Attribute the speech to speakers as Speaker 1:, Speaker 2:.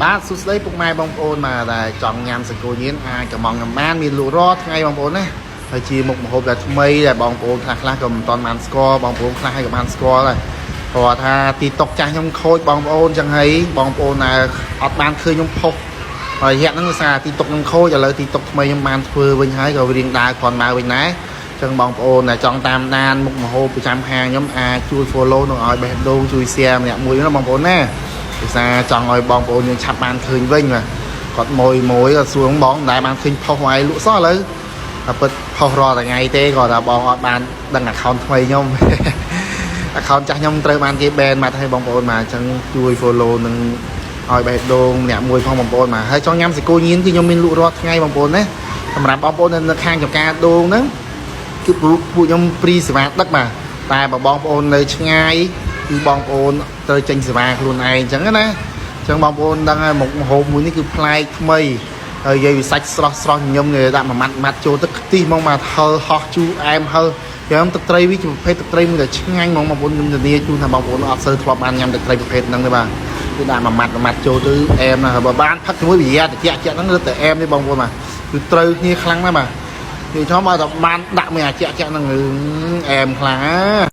Speaker 1: បាទសួស្តីពុកម៉ែបងប្អូនមកដែលចង់ញ៉ាំសាច់គោញៀនអាចកំងកំបានមានលក់រាល់ថ្ងៃបងប្អូនណាហើយជាមុខម្ហូបដែលថ្មីដែលបងប្អូនខ្លះខ្លះក៏មិនទាន់បានស្គាល់បងប្អូនខ្លះហើយក៏បានស្គាល់ដែរព្រោះថាទីតុកចាស់ខ្ញុំខូចបងប្អូនចឹងហើយបងប្អូនដែលអត់បានឃើញខ្ញុំផុសហើយរយៈហ្នឹងដោយសារទីតុកខ្ញុំខូចឥឡូវទីតុកថ្មីខ្ញុំបានធ្វើវិញហើយក៏រៀងដើរគ្រាន់ដើរវិញដែរចឹងបងប្អូនដែលចង់តាមដានមុខម្ហូបប្រចាំហាងខ្ញុំអាចជួយ follow និងឲ្យបេះដូងជួយ share ម្នាក់មួយណាបងប្អូនណា ភាសាចង់ឲ្យបងប្អូនយើងឆាប់បានឃើញវិញបាទគាត់មួយមួយគាត់សួរបងមិនដែលបានឃើញផុសឲ្យលក់សោះឥឡូវតែពិតផុសរាល់ថ្ងៃទេគាត់ថាបងអត់បានដឹង account ថ្មីខ្ញុំ account ចាស់ខ្ញុំត្រូវបានគេ ban មកឲ្យបងប្អូនមកអញ្ចឹងជួយ follow និងឲ្យបេះដូងម្នាក់មួយផងបងប្អូនមកហើយចង់ញ៉ាំសាច់គោញៀនគឺខ្ញុំមានលក់រាល់ថ្ងៃបងប្អូនណាសម្រាប់បងប្អូននៅខាងចំការដូងហ្នឹងគឺពួកខ្ញុំ free សេវាដឹកបាទតែបើបងប្អូននៅឆ្ងាយគឺបងប្អូនត្រូវចេញសេវាខ្លួនឯងអញ្ចឹងណាអញ្ចឹងបងប្អូនដឹងហើយមុខម្ហូបមួយនេះគឺប្លែកថ្មីហើយនិយាយវិសាច់ស្រស់ស្រស់ញញឹមគេដាក់មួយម៉ាត់ម៉ាត់ចូលទឹកខ្ទិះហ្មងមកហឹលហោះជូរអែមហឹលខ្ញុំទឹកត្រីវាជាប្រភេទទឹកត្រីមួយដែលឆ្ងាញ់ហ្មងបងប្អូនខ្ញុំធានាជូនថាបងប្អូនអត់សូវធ្លាប់បានញ៉ាំទឹកត្រីប្រភេទហ្នឹងទេបាទគឺដាក់មួយម៉ាត់មួយម៉ាត់ចូលទៅអែមណាស់ហើយបើបានផឹកជាមួយប៊ីយ៉ាតិចតិចហ្នឹងរឹតតែអែមទេបងប្អូនបាទគឺត្រូវគ្នាខ្លាំងណាស់បាទនិយាយចំឲ្យតែបានដាក់មួយអាជាក់ជាក់ហ្នឹងអែមខ្លាំងណា។